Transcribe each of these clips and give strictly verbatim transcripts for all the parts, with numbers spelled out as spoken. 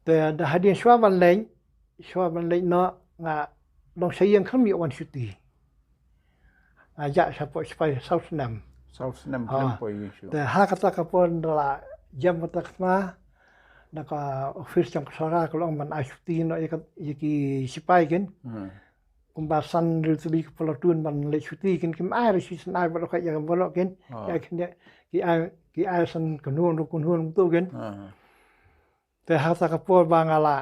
Te da hadien shuwa ban leit, shuwa ban leit noh nga long sha ïing khlem ïoh wan shuti. Nga jah sha pok sipai saw snem. Saw snem Ha. Khlem poi ïing shuh. Te ha kata ka por da la jem kata ka thma, na ka office jong ka sorkar ka long ban ai shuti noh ïa ka, ïa ki sipai kin. Hmm. Kumba san ril tylli ka platoon ban leit shuti kin, kim ai rashid san ai baroh ka ïa ka baroh kin. Ah. Ki ai kin ïa, ki ai, ki ai san kynhun ru kynhun tu kin. Ah. Te ha kata ka por ba nga la,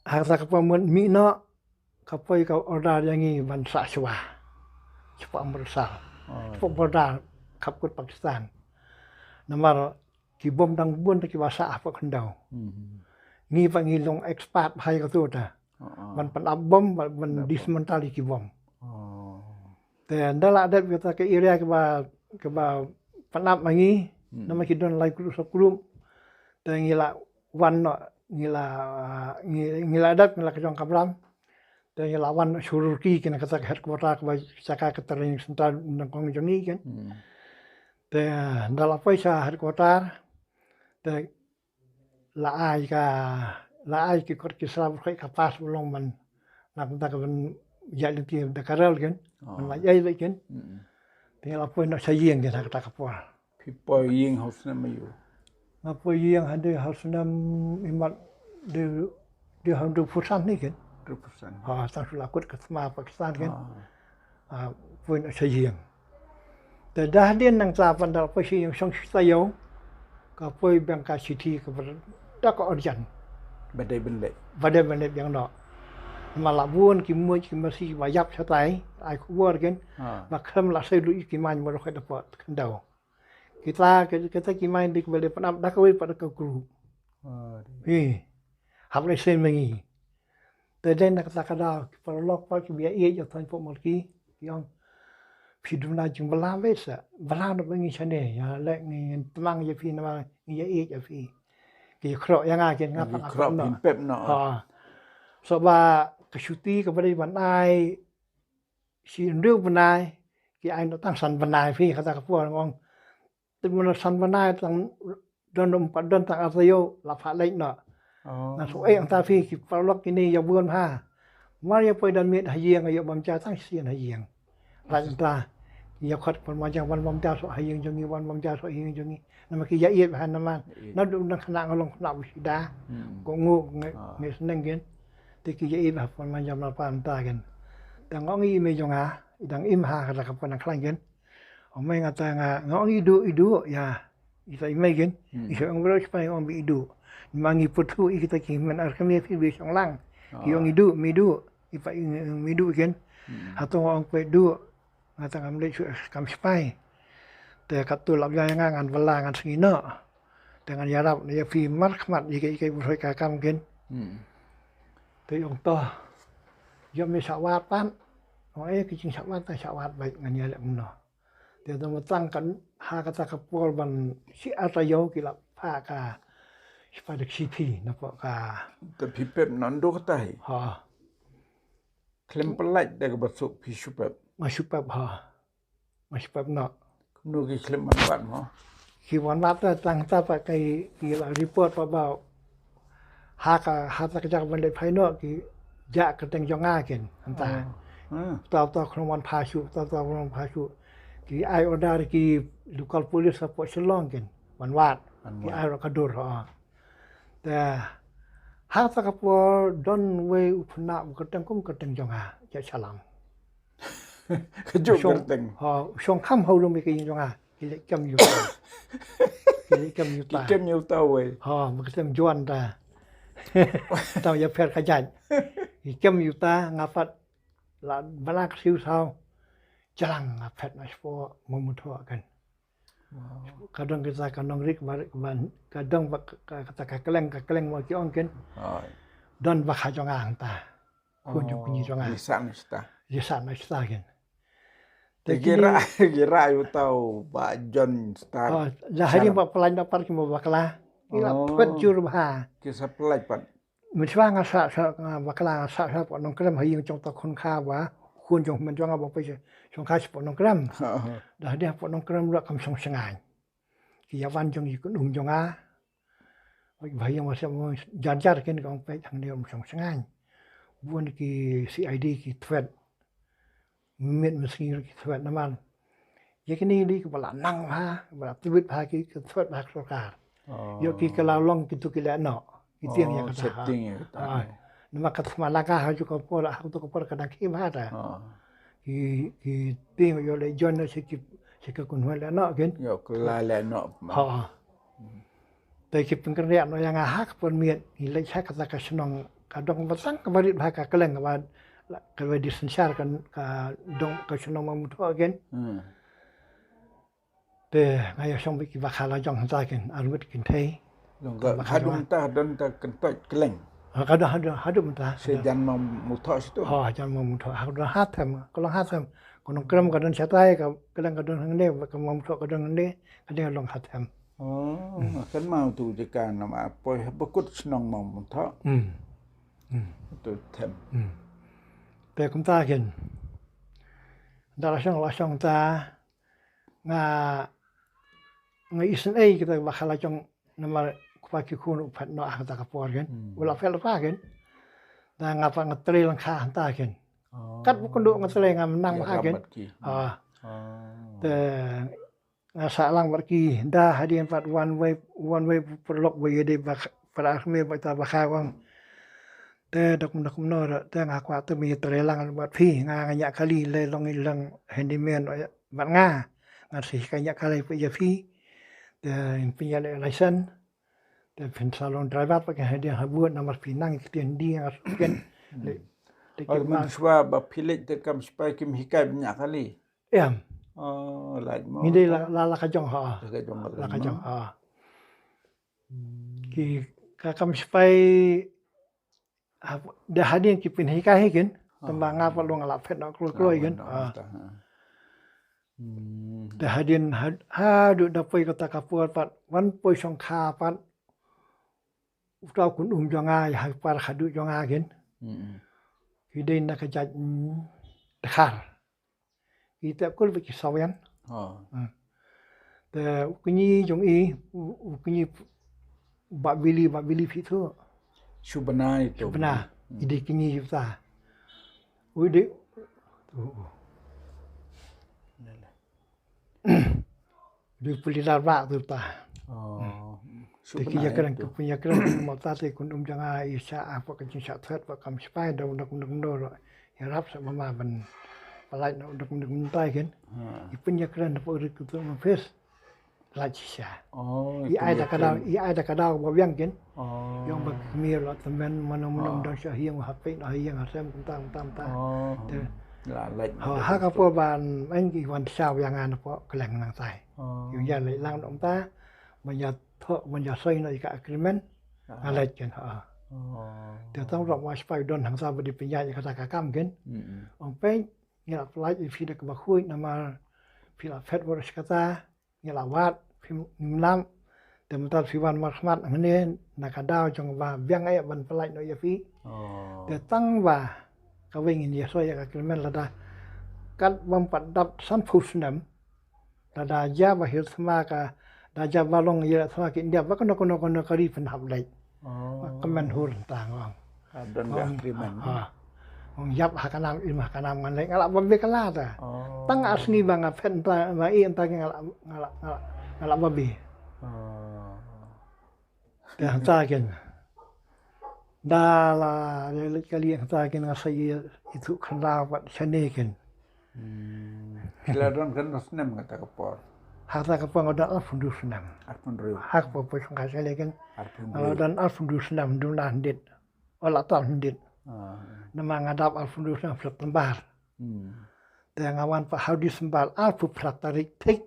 ha kata ka por mut mih noh, ka poi ka order ïa ngi ban sah shuwa. Shapoh Amritsar. Oh. Shapoh border khapkut Pakistan. Namar ki bom dang bun te kiba sah hapoh khyndew. Hmm. Ngi pat ngi long expert bha ïa kato ta. Oh, oh. Ban pynap bom, ban, ban dismantle ïa ki bom. Oh. Te ynda la dep kata ka area kaba, kaba pynap ma ngi, hmm, namar ki don lai group sub group. Te ngi la wan noh, ngi la, ngi, ngi la dep, ngi la ka jong ka Bram. Te ngi la wan sha Roorkee kin, kata ka headquarter kaba jaka ka training center nyngkong jong ngi kin. Hmm. Te ynda la poi sha headquarter, te la ai ka, la ai ki kot ki sla ba khoi ka pass ba long ban, na kumta ka ban ïaid lynti da ka rel kin, ban la ïaid lynti kin. Mm. Te la poi noh sha ïing kin ha kata ka por. Phi poi ïing ha u snem aïu? Nga poi ïing ha dei ha u snem imat dei, dei ha u dei phew san hi kin. Dei phew san. Ha, tang shu la kut ka thma Pakistan kin. Ah. Ah, poi noh sha ïing. Te da hadien nangta pat da la poi sha ïing shong shi taïew, ka poi biang ka shithi kaba da ka urgent. Ba dei ban leit. Ba dei ban leit biang noh. Ma la bun ki muid ki masi ba ïap shatai, ai khubor kin. Ah. Ba khlem la sei lut ïa ki main baroh ka da pat khyndew. Kita, kita ki main dei kiba leit pynap da kawei pat da ka group. Ah, dei. Hi. Hap leit sei ma ngi. Te dei na kata ka daw, ki paralok pat kiba ïa ïeit ïa thon pok Malki, ki ong, phi duna jingbylla beit sa, bylla noh bad ngi shane, ïa leh ngi tmang ïa phi namar ngi ïa ïeit ïa phi. Ki khroh ïa nga kin nga pat nga khroh phin pep noh. Ha. So ba ka shuti kaba dei ban ai shi hynriew bnai, ki ai noh tang san bnai phi kata ka por nga ong. Te mynno san bnai tang don um pat don tang ar taïew la phah leit noh. Oh. Nga shu ïeh hangta phi ki paralok kine ïa bun ha. Mar ïa poi don miet ha ïing ïa bam ja tang shisien ha ïing. Lait hangta ïa khot pynban jang wan bam ja soh ha ïing jong ngi, wan bam ja soh ha ïing jong ngi. Namar ki ïa ïeit bha namar. Ïeit. Naduh nang khynnah nga long khynnah ba sida. Hmm. Ko ngu ngi, ah, ngi sneng kin. Te ki ïa ïeit bha pynban jang na pa hangta kin. Te nga ong i mei jong nga, i dang im ha kata ka pynban khlaiñ kin. Ong mei nga ta nga, nga ong i duh, i duh ïa. Ita i mei kin, hmm, i shong bro sipai ong bi idu. Ni ma ngi puthu i kita ki men ar kami phi bi shong lang. Ki ong idu, mi du, i pa i mi du kin. Hmm. Hato ong pe du. Nga ta ngam leh shu kam sipai. Te kat tu lap jang nga ngan bela ngan sngi no. Te ngan yarap ne ya phi mar khmat i ke i ke bu thoi ka kam kin. Hmm. Te ong to. Yo mi sawat pan. Ong e ki jing sawat ta sawat bai ngan ya leh no. Te da ma tang kan ha kata ka por ban shi ata yo ki la pha ka shi pa dak shi phi na po ka. Te phi pep nan do kata hi. Ha. Khlem pynlait da ka ba suk phi shu pep. Ma shu pep ha. Ma shu pep na. Kumno ki khlem ban wat mo. Ki wan wat ta tang ta pa kai ki la report pa ba ha ka, ha ta ka jaka ban leit phai noh ki jah kyrteng jong nga kin hangta. Oh. Hmm. Uta uta khlem wan phah shuh, uta uta khlem wan phah shuh. Ki ai order ki local police hapoh Shillong kin wan wad. Wan wad. Ki ai ruh ka dur ha. Te ha ta ka por don wei u pynah u kyrteng kum kyrteng jong nga, Jah Shalam. Ka juk kyrteng. Ha, u shong kham ha u lum ïa ka ïing jong nga. Ki leh kem ïa uta. Ki leh kem ïa uta. Ki kem ïa uta wei. Ha, ma ka tem juan ta. Tang ïa pher ka jait. Ki kem ïa uta nga pat la bala ka siu saw. Jalang nga phet na spo ma mutho kan. Wow. Ka dong kita ka nong rik ba rik ban ka dong ba ka, ka, kata ka kleng ka kleng ma ki ong ken. Ai. Don ba kha jong ang ta. Khun jong pynji jong nga. Ïa sa na sita. Ïa sa na sita kin. Te ki ra, ki ra ïa u tau ba John Star. Oh, la hari ba pynlait da par ki ba bakla. Ki la phet jur bha. Ki sa pynlait pat. Mynshwa nga sa, sa, nga bakla nga sa, sa pok nongkrem ha ïing jong ta khun kha ba. Khun jong men jong nga ba poi shong kha sa pok nongkrem. Da hadien pok nongkrem ruh kam shong shngaiñ. Ki ïa wan jong i kynum jong nga. Peit ba ha ïing ba sem jar jar kin ka ong peit hangne um shong shngaiñ. Bun ki C I D ki thwet. Miet mesngi ki thwet namar ïa kine dei kiba la nang bha, ba la tbit bha ki, ki thwet bha ka sorkar. Ïoh ki ka la long kitu ki lehnoh. Ki tieng ïa kata. Namar ka thma la ka ha ju ka por, ha tu ka por ka dang ki bha ta. Ki, ki tieng ïoh le jon na shi ki, shi ka kun hwa lehnoh kin. Ïoh ka la lehnoh. Ha. Te ki pynkynriah noh ïa nga ha ka por miet, ngi leit sha kata ka shnong, ka dong ba tang kaba rit bha, ka kylleng kaba, kaba dei synshar ka, ka dong ka shnong Mawmuthoh kin. Te nga ïa shong bad ki bakha la jong hangta kin, arngut kin thei. Jong ka haduh mynta don ta kyntoit kylleng. Ha, ka don haduh, haduh mynta. Shi jan Mawmuthoh shi tu. Ha, jan Mawmuthoh. Ha, ka don ha them, ka long ha them. Ka nongkrem ka don shatai, ka kylleng ka don hangne, ka Mawmuthoh ka don hangne, ka dei long ha them. Oh, kan mau tu jaka nama poi ha bakut shnong Mawmuthoh. Hmm. Hmm. Tu them. Hmm. Te kumta kin. Da la shong, la shong ta nga, nga isynei kita ba khala jong namar kpa ki khun u phet noh ha kata ka por kin. Hmm. U la phet la pa kin. Da nga pa nga trei lang kha hanta kin. Oh. Kat bu kundu nga trei nga nang ba kin. Ah. Oh. Te nga sah lang bad ki, da hadien pat wan wei, wan wei paralok ba ïadei bad para army bad ta ba kha wang. Te dok dok nor te nga kwah te mi trei lang bad phi, nga nga ñiah kali lei long i lang handyman bad nga. Nga sih ka ñiah kali pa ïa phi. Te phi ïa le license. Te phin sa long driver pa ka hadien ha buat namar phi nang ki tien di nga sken. Le. Te ki man swa ba phi leit te kam spai kim hikai ba ñiah kali. Em. Oh, lait mo. Ngi dei la, la, la ka jong ha. La ka jong ha. La ka jong ha. Hmm. Ki ka kam spai da hadien ki pynhikai hi kin. Ah. Tamba nga pa long la phet na kloi kloi kin. Ah. Hmm. Da hadien had, haduh da poi kata ka por pat wan poi shong kha pat. Uta kun um jong nga ha par haduh jong nga kin. Hmm. Ki dei na ka jait, mm, Dkhar. Ki te kul ba ki sawian. Oh. Hmm. Te u kñi jong i, u, u kñi ba bili, ba bili phi tu. Shubana itu. Shubana. Hmm. I dei kñi yu ta. U dei. U, u. Dei puli lar ba tu ta. Oh. Hmm. Te ki ïa kren, ki pynïakren mo ta te kun um jong nga i sha a pa ka jingshah thwet pa kam spai da u nak nak ndor. Ïarap sa mama ban pynlait na u duk duk mynta kin. Ha. I pynïakren da pori kutu ma phes. Lait shisha. Oh, i ai da ka daw, i ai da ka daw ba biang kin. Oh. Ïong ba kmie la tymmen mano mano dang sha hiang ha peit na hiang ha sem kumta kumta kumta. Oh. Te la lait ha ka por ban ain ki wan sha biang an po kleng nang tai. Oh. Ïong ïa leit lang kumta ban ïa thoh ban ïa soi na i ka agreement. Nga leit kin ha. Oh. Te tang rok ma spai don hangta ba dei pynïaid ïa kata ka kam kin. Mm. Ong peit ngi la pynlait ïa phi da kaba khuid namar phi la phet bor shi kata ngi la wad phi ngim lam. Te mynta phi wan markhmat hangne na ka daw jong ba biang ïa ban pynlait noh ïa phi. Oh. Te tang ba kawei ngin ïa soi ïa ka agreement lada kat bym pat dap sanphew snem. Da, da jia ba hil thma ka, da jia ba long ïa thma ki India ba kano kano kano ka ri pynhap leit. Oh. Ka men hur ta ngong. Ka don ka agreement. Ha. Ngong ïap ha ka nam im ha ka nam ngan leit nga la babe ka la ta. Oh. Tang a sngi ba nga phet ta ba i ta nga la, nga la, nga la, nga la babe. Oh. Te hangta kin. Da la leit kali hangta kin nga sa ïa ithuh khyndaw pat shane kin. Hmm. Phi la don katno snem kata ka por? Hangta ka por nga don arphew hynriew snem. Arphew hynriew. Ha ka por poi shongkai shane kin. Arphew hynriew. Nga la don arphew hynriew snem duna hyndiat. O la tal hyndiat. Ah. Namar nga dap arphew hynriew snem September. Hmm. Te nga wan pat ha u December arphew phra tarik thik.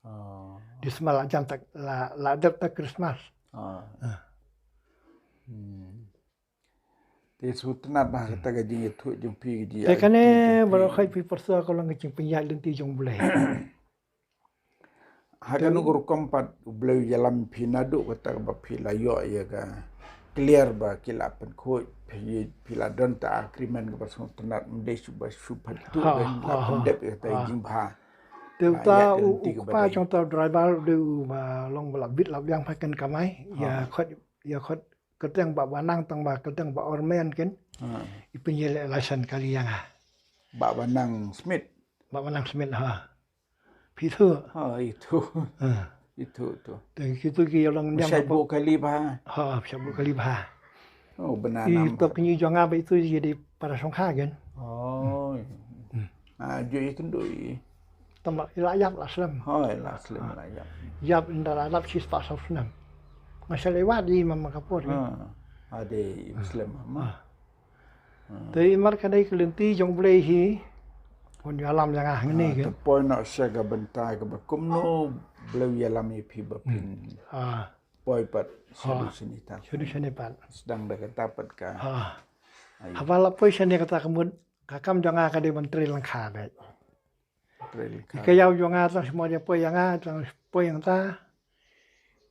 Oh. Di sma la jan tak la, la dep tak Christmas. Oh. Ah. Hmm. Te sngewtynnat ba kata ka jingïathuh jong phi ka jingïa. Te kane baroh khoit phi pyrsa ka long ka jingpynïaid lynti jong U Blei. Ha kano ka rukom pat U Blei u ïalam phi naduh kata ba phi la ïoh ïa ka clear ba ki la pynkhuid phi, phi la don ta agreement kaba sngewtynnat ym dei shu ba shu pyntuh ba la pyndep ïa kata ka jingbha. Te uta u kpa jong uta u driver u dei uba long ba la bit la biang pha ken kamai ïa khot Ïa khot kyrteng Bah Banang tang ba kyrteng Bah Ormen ken. Ha. I pynïaleh license kali ïa nga. Bah Banang Smith. Bah Banang Smith ha. Phi thu. Ha itu. Ha. Itu tu. Te kitu ki ïa long niam Shai ba bu kali ba. Ha, shai bu kali ba. Oh benar I nam. to kini jong nga ba itu ïa di para songkha ken. Oh. Ah ju i kendui. Tama ila yap la slem. Oh la slem la yap. Yap inda la lap shi spah saw snem. Nga shalai wad i mama kapor ken. Ha. Ade slem ma. Te i mar ka dei ka lynti jong Blei hi. Pon ïalam ïa nga hangne Te ken. poi na sha ka bynta ka ba kumno Blei ïalam ïa phi ba phin. Ah, Poi pat sha du sini ta. shudu shane pat. Sedang da kata pat ka. Ah. Ai. Haba la poi shane kata ka mut ka kam jong nga ka dei ban trei lyngkha beit. Trei lyngkha. Ka ïaw jong nga tang shmor ïa poi ïa nga tang poi ïa nga ta.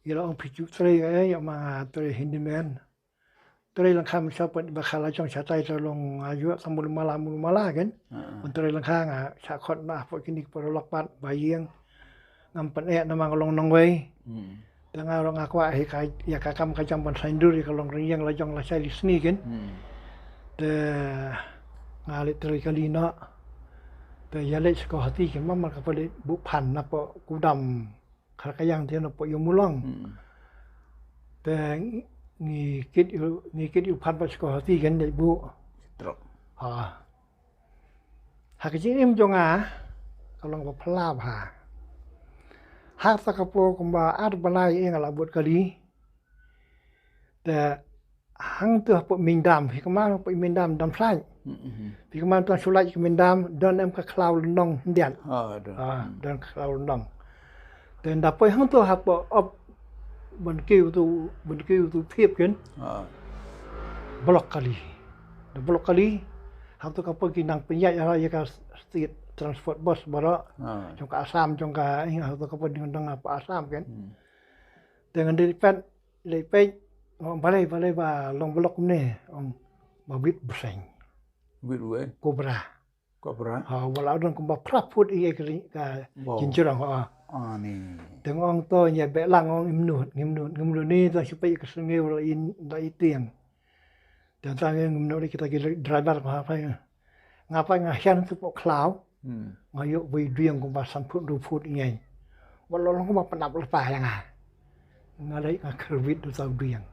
Ïa la ong phi ju trei ïa ma nga trei handyman. Trei lyngkha mynta pat ba khala jong shatai ta long ayu ta mul mala mul mala ken. Ha. Un trei lyngkha nga sha khot na poi kini poi lok pat ba ïeng. Ngam pan eh na ma nga long nongwei. Hmm. Te nga rong nga kwah hi ka ïa ka kam ka jam ban saindur ïa ka long ring ïeng la jong la shai li sngi ken. Hmm. Te nga leit trei kali noh. Te ïa leit sha Guwahati ken ma mar ka pale buh phan na po kudam kha ka yang te na po ïa mulong. Hmm. Te ngi kit ïa ngi kit ïa phan pa sha Guwahati ken leit buh. Trok. Ha. Ha ka jingim jong nga ka long ba phylla bha. Ha ta ka por kumba ar bnai ïa nga la bud kali. Te hangto hapoh Myndam, phi kynmaw hapoh Myndam dam slai. Hmm. Phi kynmaw tang shu lait ka Myndam don em ka khlaw lyndong hyndiat. Ha don. Ah, don ka khlaw lyndong. Te nda poi hangto hapoh op ban kiew tu ban kiew tu thiep ken. Ha. Blok kali. Da blok kali. Hangto ka poi ki nang pynïaid ïa ka state transport bus baroh. Ha. Jong ka Assam jong ka ing hangto ka poi ding dang apa Assam ken. Hmm. Te ngan dei pet leit peit ong balei balei ba long blok kumne ong ba wit bseng. Wit wei. Cobra. Cobra. Ha wala don kumba phra phut ïa ka ri- ka Wow. jinjrong ha. Ani. Te ong to ïa beh lang ong imnut ngimnut ngimnut ni ta shu peit ka sngew la in la i tiang. Te ta ngimnut ni kita ki driver ha pa nga pa nga hian tu pok khlaw. Hmm. Nga ïoh wei dieng kumba san phut du phut ngai. Wala long kumba panap lepa ïa nga. Nga leit nga kyrwit du tau dieng.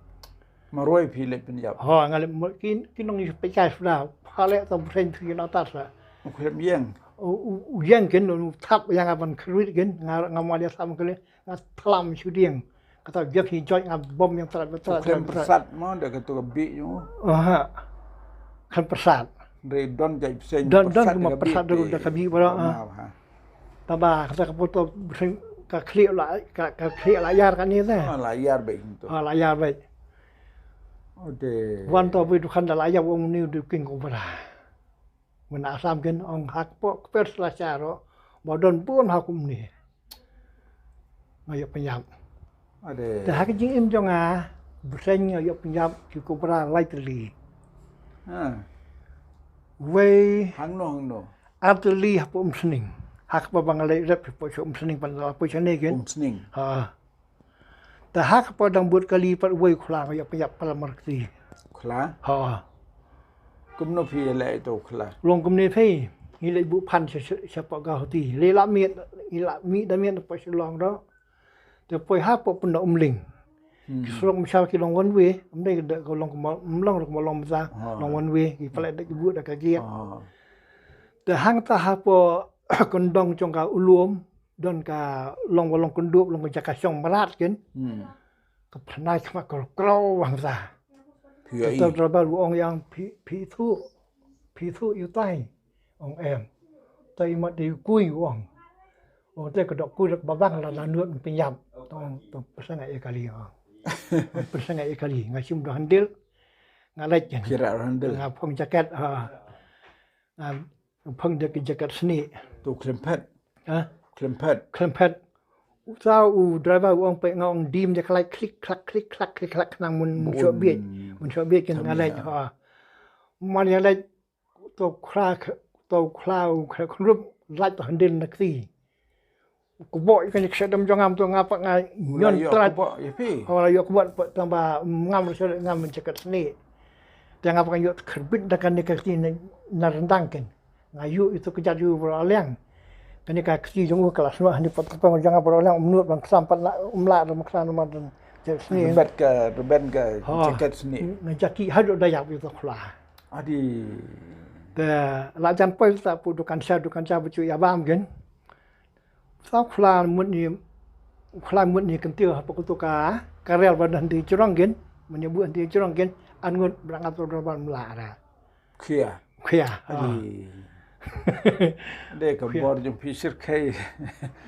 Marwei phi leit pynïap. Ho nga leit mo- ki ki nong ïa peit kai suda. Pha leh tau bseng phi na tar sa. U khlem ïeng. U u- u ïeng ken u thap ïa nga ban kyrwit ken nga nga mo ïa sam kele nga tlam shu dieng. Kata jep hi joi nga bom ïa trat U trat khlem trat. Persat mo da ka tu ka bi ñu. Aha. Kan persat. Re don jai bseng. Don don kuma persat da ka bi bara. Ha. Taba kata ka poto bseng ka khlieh la ka ka khlieh la ïar ka ni te. Ah, la ïar bek tu. Ha la ïar bek. Ode. Wan to bui dukan da la ïar wong ni du king ko bara. Mena Assam ken ong hak po kper sla charo ba don bun ha kumni. Nga ïoh pynïap. Ode. Te ha ka jingim jong nga bseng nga ïoh pynïap ki cobra lai tylli. Ha. Wei Hangno hangno. ar tylli hapoh Umsning. Ha kaba ba nga leit rep hapoh sha Umsning pan la poi shane ken. Umsning. Ha. Te ha kaba dang bud kali pat wei khla nga ïoh pynïap pala markti. Khla. Ha. Kumno phi leh to khla. Long kumne phi ngi leit buh phan sha sha sha pa Guwahati. Le la miet ngi la mi da miet pa Shillong do. Te poi ha pa pun da Umling. Hmm. Ki surok mashal ki long one way, um dei da ka long kuma um long da kuma long masa Ah. long one way ki palet da ki buh da ka giat. Ah. Te hangta ha pa kondong jong ka Ulum don ka long wa long konduk long ka jaka shong marat ken. Hmm. Ka phanai khmat kro kro hangta. Phi ai. Te driver u ong ïa nga phi phi thu phi thu ïa u tai. Ong em. Tai mat dei u kui u ong. Ong te ka dok kui dok babang la la nuot pynïap. Tong tong pyrshang ïa kali ong. Pyrshang ïa kali nga shim do handle. Nga leit ken. Kira handle. Nga phong jaket ha. Nga phong jaket jaket sni. Tu khlem phet. Ha. Khlem phet. Khlem phet. U sa u driver u ong pe nga ong dim ja klak klik klak klik klak klik klak nang mun mun sho biet. Mun sho biet ken nga leit ha. Man ïa leit to khla to khla u khla khrup lait to handle na kti. Kboh ïa kane ka shet dam jong nga, to nga pat nga ñion trai. Kboh ïa phi. Nga la ïoh kboh pat tang ba ngam ruh shet, ngam mynjakat snieh. Te nga pat nga ïoh kyrpit da kane ka kti na ryndang ken. Nga ïoh ïa to ka jait ïa u baroh liang. Kane ka kti jong u ka la snoh hani pat ka pang jong nga baroh liang, um nud ban khlem pat la, um lah ban khlem ban jan snieh. Rebet ka, rebet ka jakat snieh. Nga jaki haduh da ïap ïa to khla. Adi. Te la jan poi ta pu dukan sha, dukan sha ba ju ïa bam ken. Sa u khla mut ni, u khla mut ni kyntiew hapoh kato ka, ka rel ba don hynrei jrong ken, mut ni bu hynrei jrong ken, an ngut ba nga to ban mla ra. Khia. Khia. Adi. De ka bor jong phi sir khei.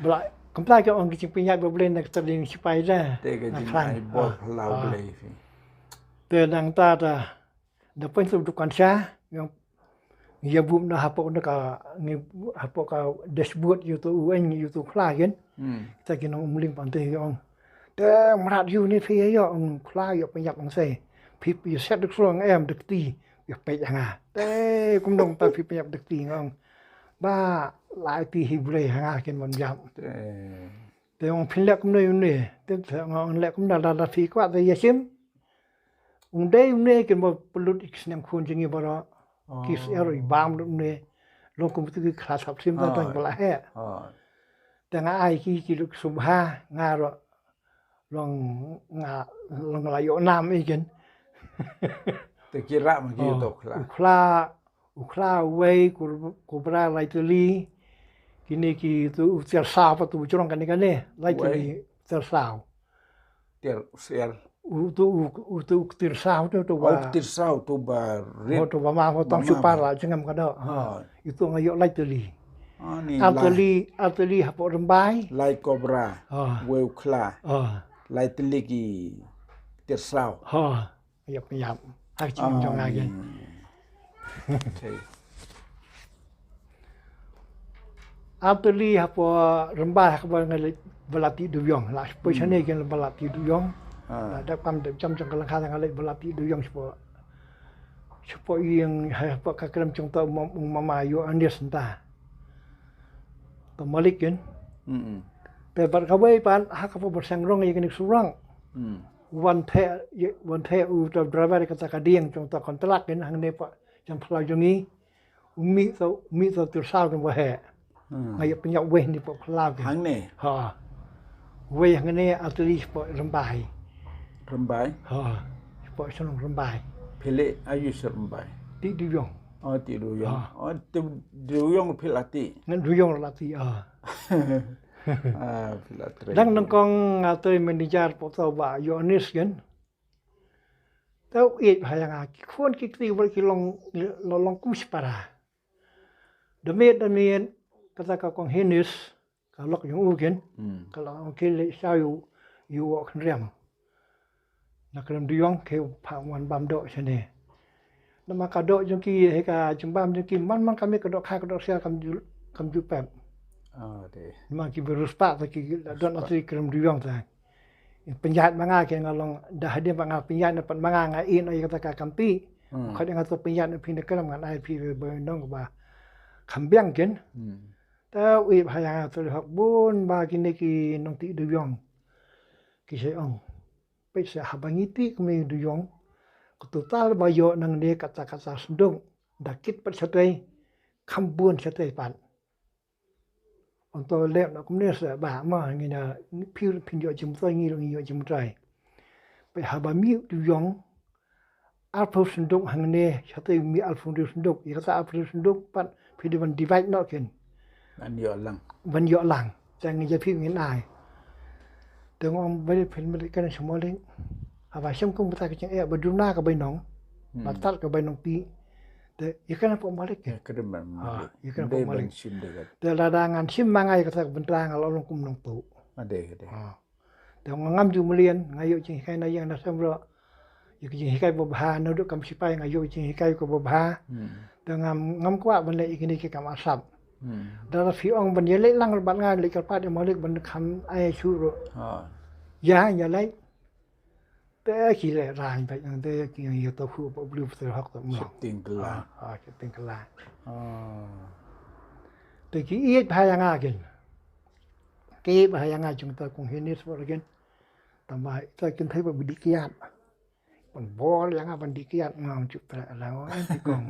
Bla, kumta ka ong ki jingpynïaid ba Blei na ka tyrli sipai da. De ka jingpynïaid bor phyllaw Blei phi. Te nangta ta da pyn tu dukan sha, ïa bum na hapoh na ka, ngi hapoh ka dashboard ïa to u eng ïa to khla ken. Kita ki nong umling pante ïa ong. Te mrad ïa u ni phi ïa ong khla ïa pynïap ong sei. Phi ïa set duk song em duk ti ïa peit ïa nga. Te kum dong ta phi pynïap duk ti nga ong. Ba lai ti hi Blei ha nga ken mon jam. Te ong phin lek kumne ïa une. Te nga ong lek kumne la la phi kwah te ïa shim. Ung dei une kin ba pynlut ïa ki sniang khun jong ngi baroh. Ki sniang i bam lut une. Long kum tu ki khla sap sim ta tang ba la heh. Te nga ai ki ki luk sum ha nga ro. Long nga long la ïoh nam i kin. Te ki rak ma ki ïoh to khla. U khla u khla uwei, ku bra lai tylli. Kine ki tu u tiar saw pa tu jrong kane kane lai tylli tiar saw. Tiar siar. U tu u tu u tir saw tu tu ba. U tir saw tu ba rit. Tu ba ma tang super la jengam ka do. Itu nga ïoh lai tylli. Ar tylli, ar tylli hapoh Rymbai. Lai kobra. Wei u khla. Lai tylli ki tir saw. Yap yap. Hak chim jong nga gen. Ar tylli hapoh Rymbai hak ba nga leit ba la ti duyong la poi shane gen ba la ti duyong. La dap kam dap jam jong ka langkha nga leit ba la ti duyong shapoh shapoh ïing hapoh ka krem jong to mama ïoh anis nta. To malik gen. Te bad kawei pat hak hapoh ba seng rong ïa kane surang. Wan the wan the u to driver kata ka dieng jong to kontrak gen hangne pa jong phyllaw jong ngi. U mih to u mih to tir saw jong ba he. Nga ïa pynïap wei ni pok phyllaw ke. Hangne. Ha. Wei hangne ar tylli shapoh Rymbai. Rymbai. Ha. Shapoh shnong Rymbai. Philip ayu sha Rymbai. Ti duyong. Oh ti duyong. Oh ti duyong philati. Ngan duyong lati ah. Ah philatre. Dang nangkong nga te manager poto ba Yohanes gen. Tau ïeit bha ïa nga ki khun ki kti bad ki long long kum shipara. Da miet da miet kata ka kong Hinis ka lok jong u kin ka lok jong ki leh sha ïu ïu wok khynriam. Na khlem duyong ki pha wan bam doh shane. Namar ka doh jong ki he ka jingbam jong ki man man ka miet ka doh kha ka doh sia kam ju kam ju pep. Namar ki virus pa ta ki don atri khlem duyong ta. Pynjat ma nga ke nga long da hadien ba nga pynjat na pat ma nga nga in oi kata ka kampi. Khot nga to pynjat na phi na kram ngan ai phi ba nong ba kham biang ken. Ta ui ba ha nga to hok bun ba kine ki nong ti duyong. Ki sei ong peit sa haba ngi ti kmie duyong. Ka total ba ïoh nangne kata kata snduk da kit pat shatei kham bun shatei pat. Ong to leh na kumne sa ba ma ngi na phi phin ïoh jingmyntoi ngi long ïoh jingmyntoi. Peit haba mih duyong arphew snduk hangne shatei mih arphew snduk ïa kata arphew snduk pat phi dei ban divide noh ken. Ban ïoh lang. Ban ïoh lang. Tang ïa phi ngin ai. Te ngom bari phin mari kan smoling. Haba shem kum kata ka jingeh ba duna ka bainong. Ba tat ka bainong pi. Te ïa kan pok malik. Ïa kan pok malik. Te lada ngan shim ma nga ïa kata ka bynta nga la long kum nongtuh. Ade ade. Te nga ngam ju mlien nga ïoh jinghikai na ïing na sem ruh. Ïa ka jinghikai ba bha naduh kam sipai nga ïoh jinghikai ka ba bha. Te ngam ngam kwah ban leh ïa kine ki kam asap. Da la phi ong ban ïa leh lang bad nga leh kyrpad ïa malik ban kham ai shuh ruh. Ïa ïa leh. Te ki leh rang peit nang te ki ïa to khu pa blu pa hok to mo. Shepting kela. Ha shepting kela. Te ki ïeit bha ïa nga kin. Ki ba ha ïa nga jong ta kong hini sbo ragin. Tama ita kin thai ba bidi kiat. Ban bor ïa nga ban di kiat ngam chup tra la ngam ti kong.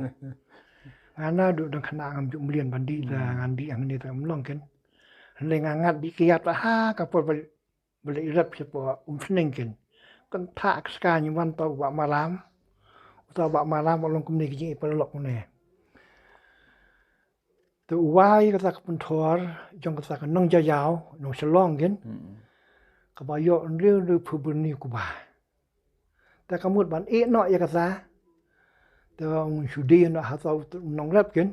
Nga na du dang khana ngam chup mlian ban di ta ngan di ang ni ta mlong kin. Hynrei nga ngat di kiat ba ha ka por ba ba leh rep sha po um sneng kin. Kan tha ka ska ni wan ta ba malam. Ta ba malam ba long kumne ki jing i paralok kumne. Te u wai kata ka pynthor jong kata ka nong Jajaw, nong Shillong kin. Kaba ïoh nriu nriu phu byrni kuba. Te ka mut ban ïeh noh ïa kata. Te ong shu dei noh ha ta u nongrep kin.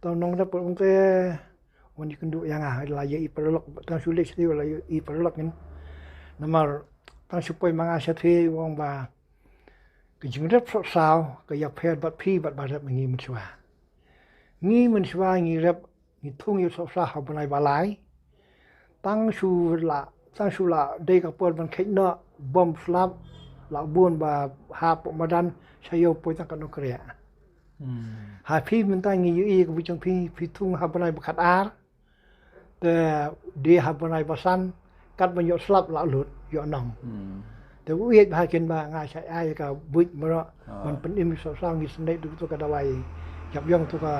Ta u nongrep ong te wan ïa kynduh ïa nga la ïa i paralok tang shu leh shu la ïa i paralok kin. Namar tang shu poi ma nga sha the ong ba ka jingrep soh saw ka ïapher bad phi bad ba rep ngi mynshuwa. Ngi mynshuwa ngi rep ngi thung ïa soh saw ha bnai ba lai. Tang shu la tang shu la dei ka por ban khet noh bom slap la bun ba ha pok madan sha ïew poi tang ka nokria. Ha phi mynta ngi ïohi ka bujong phi phi thung ha bnai ba khat ar. Te dei ha bnai ba san kat ban ïoh slap la lut ïoh nong. Te u ïeit ba ha kin ba nga sha ai ka buit mro ban pynim soh saw ngi sendai du tu ka dawai. Jap yong tu ka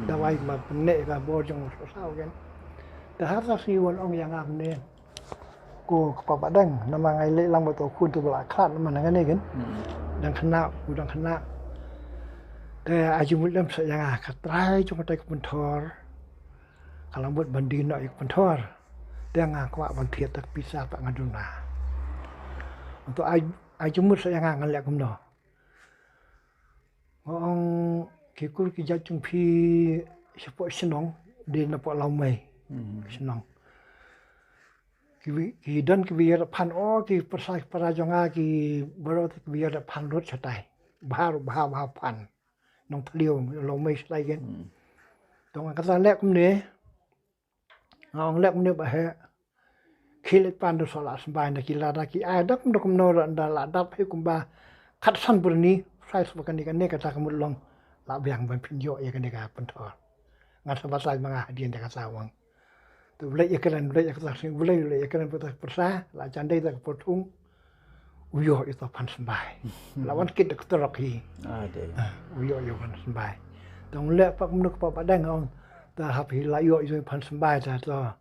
dawai ba pynne ka bor jong soh saw kin. Te ha ta sngi wan ong ïa nga ne. Ko kpa ba dang nama ngai leh lang ba to khun tu ba la khlad nama nang ne kin. Dang khna u dang khna. Te aju mut lem sa ïa nga ka trai jong ka tai ka pynthor. Ka la mut ban dei noh ïa ka pynthor. Te nga kwah ban thied tak pisa pat nga duna. Untuk ai ai jumut sa ïa nga ngan leh kumno. Nga ong ki kur ki jait jong phi shapoh shnong dei na poh Lawmei. Shnong. Ki wi- ki don ki wi ïa phan o ki pyrsa ki para jong nga ki baroh ki wi ïa phan lut shatai. Bha bha bha phan. Nongthliew Lawmei shlai gen. Tong kata leh kumne. Nga ong leh kumne ba he. Khie leit pan da soh la symbai na ki lada ki ai dap da kumno da la dap he kumba khatsan byrni sai sba kane kane kata ka mut long la biang ban pynïoh ïa kane ka pynthor. Nga sa batai ma nga hadien da kata wang. Te u leit ïa kren u leit ïa kata sing u leit u leit ïa kren pyrsa la jan dei da ka por thung. U ïoh ïa ta phan symbai. La wan kit da ka trok hi. U ïoh ïa phan symbai. Tong leh pak mnuk pa ba dang ong ta hap hi la ïoh ïa phan symbai ta ta.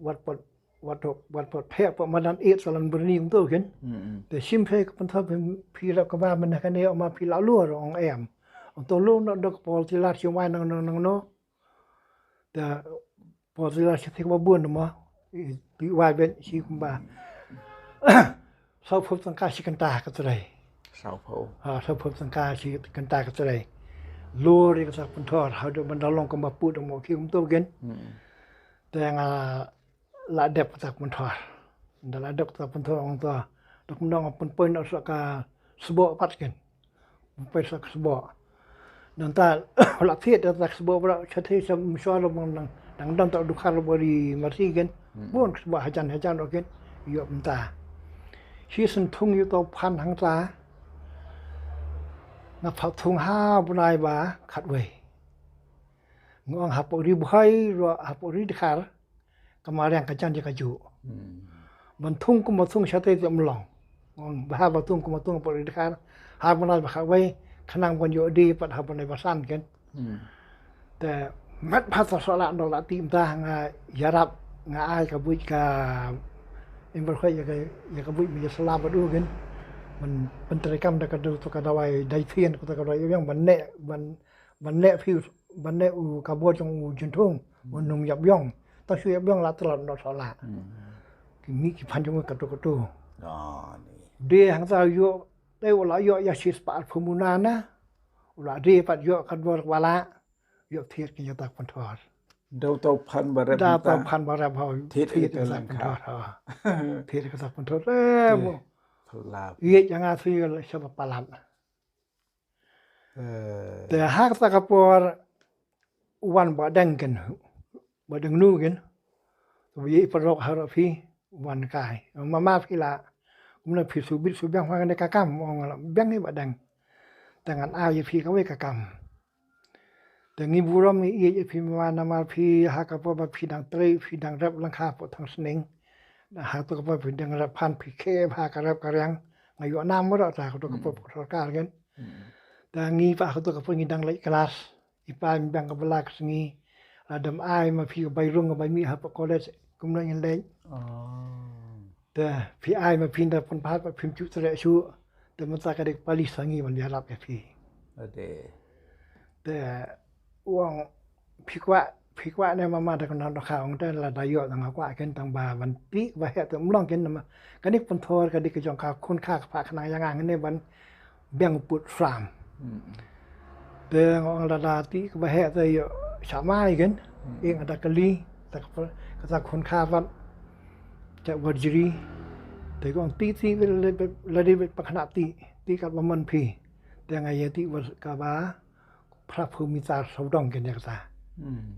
Wat pat wat pat wat pat phek pat madan it salan byrni kumto kin. Te sim phek pynthor phi rap kaba mynne kane ma phi la lur ong em. Ong to lur no dok pol ti la si wai nang nang nang no. Te pol ti la si thik ba bun ma. Pi wai ben si kumba. Saw phup tangka si kynta ka trai. Saw phup. Ha saw phup tangka si kynta ka trai. Lur ïa ka sak pynthor ha dok ban da long kumba put ong mo ki kumto kin. Te nga la dep kata pynthor. Da la dep kata pynthor ong ta. Dok nong pynpoi na sa ka sbo pat ken. Pynpoi sa ka sbo. Nang ta la thied da ta sbo bra cha the sa mswa lo bang nang dang dang ta dukhar lo bari masi ken. Bon ka sbo hajan hajan lo ken. Yo mynta. Shi sen thung yu to phan hang ta. Na pha thung ha bunai ba khat wei. Ngong ha po ri buhai ro ha po ri dkhar. Ka mariang ka jan ja ka ju. Ban thung kum ba thung shatai te mlong. Ngong ba ha ba thung kum ba thung ba ri dkhar. Ha ba nai ba kha wei khnang ban yo di pat ha ba nai ba san ken. Te mat ba ta sa la no la tim ta nga yarap nga ai ka buit ka imber khoi ya ka ya ka buit mi ya sala ba du ken. Ban ban trei kam da ka du to ka dawai dai thien ko to ka dawai yang ban ne ban ban ne phi ban ne u ka bo jong u jin thung. Ban num yap yong ta shu yap yong la tla no sa la. Ki mi ki phan jong ka tu ka tu. De hang ta yo de u la yo ya sis pa phu mu na na. U la de pat yo ka dor wala yo thiet ki ya tak phan thor. Dau tau phan ba rep da tau phan ba rep ha thiet ki tak phan thor ha. Thiet ki tak phan thor. Ye ya nga sui la sha ba palat. Te ha kata ka por wan ba dang ken ba dang nu ken. Te ba ye parok ha ra phi wan kai ma ma phi la. Kumna phi su bit su biang hwa ne ka kam ong la biang ni ba dang. Te ngan a ye phi ka wei ka kam. Te ngi burom ngi ïeit ïa phi mama namar phi ha ka por ba phi dang trei phi dang rep lyngkha hapoh thong sning. Ha kato ka por phi dang rep phan phi khie ha ka rep ka riang. Nga ïoh nam ruh ta kato ka por sorkar kan. Te ngi pat ha kato ka por ngi dang leit klas. I pa ngi biang ka bala ka sngi. Lada ym ai ma phi ka bai rung ka bai mih hapoh college kumno ngin leit. Te phi ai ma phi nda pun pat ba phim ju treh shuh. Te mynta ka dei ka pali sa ngi ban ïarap ïa phi. Ade. Te u ong phi kwah phi kwah ne mama da ka nang dohkha ong te lada ïoh da nga kwah ken tang ba ban tih ba heh te ym long ken nama. Kane ka pynthor ka dei ka jong ka khun kha ka phah khnang ïa nga ngane ban biang put sram. Te nga ong lada tih kaba heh te ïoh sha mai ken. Ïa nga da kali ta ka pynthor ka ta khun kha ban. Te wat jri te kong ti ti la dei ba khana ti ti kat ba man phi. Te nga ïa ti wat kaba phra phu mitar saudong ken ïa kata.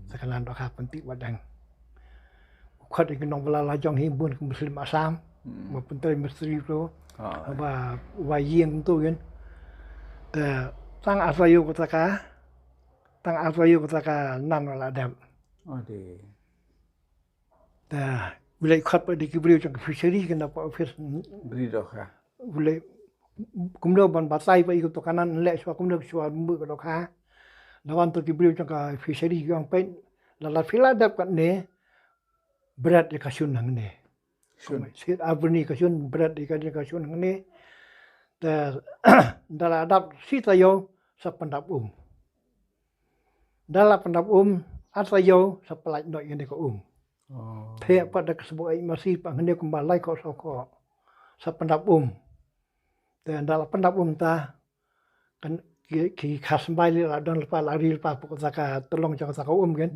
Sa ka nang dohkha pynti wat dang. Khot ïa ki nong bala la jong hi bun ki muslim Assam. Ba pyntrei mistri phu. Ba wa ïing tu ken. Te tang asa ïoh kata ka tang asa ïoh kata ka nan wala dep. Ade. Te u leit khot pat da ki briew jong ka fishery ken da pa office. Briew dohkha. U leit kumno ban batai pat ïa kato ka nan leh shuwa kumno shuwa mbuh ka dohkha. Da wan to ki briew jong ka fishery ki ong peit lada phi la dep katne bret ïa ka shun hangne. Shun. Sit arni ka shun bret ïa ka shun hangne. Te da la dap shi taïew sa pyndap um. Da la pyndap um, ar taïew sa pynlait noh ïa kane ka um. Theh pat da ka sbu ai masi pat hangne kumba lai khoh saw khoh. Sa pyndap um. Te da la pyndap um ta kan ki ki khas bai li la don lypa la ri lypa pok ta ka tolong jong ta ka um ken.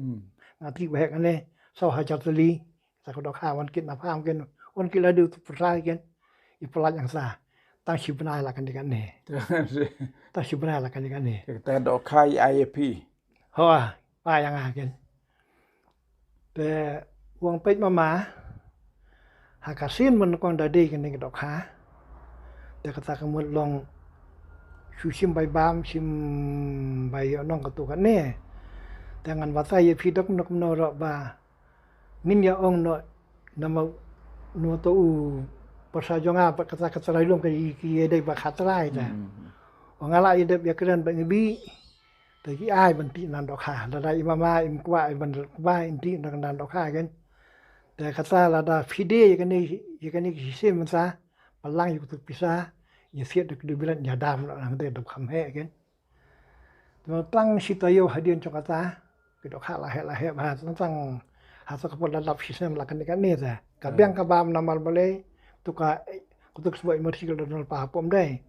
Nga ti ba heh kane saw hajar tylli. Ta ka dohkha wan kit na pham ken wan kit la du tu pyrsa ken. I pynlait ang sa tang shi bnai la kane kane. Tang shi bnai la kane kane. Ta dohkha i ai phi. Ho a pa yang a ken. Te wang peit mama ha ka sin man kong da dei kane ka dohkha. Te kata ka mut long shu shim bai bam shim bai ïoh nong katu kane. Te ngan batai ïa phi dok nok no ro ba ngin ïa ong noh nama nama to u pyrsa jong nga pat kata ka trai lum ka ki ïa dei ba kha trai ta. Ong nga la ïa dep ïa kren ba ngi bi te ki ai ban ti nan dohkha lada i mama im kwah ban kwah in ti nan dohkha ken. Te kata lada phi dei ïa kane ïa kane ki shisha mynta palang ïa kutu pisa ïa siat da kudu bilat ïa dam la nang dei da kham heh ken. Tang shi taïew hadien jong kata ki dohkha la heh la heh ba tang tang ha sa ka pon la lap shi snem la kane kane ta ka biang ka bam namar balei tu ka tu ka sboi mursi ka don pa pom dei.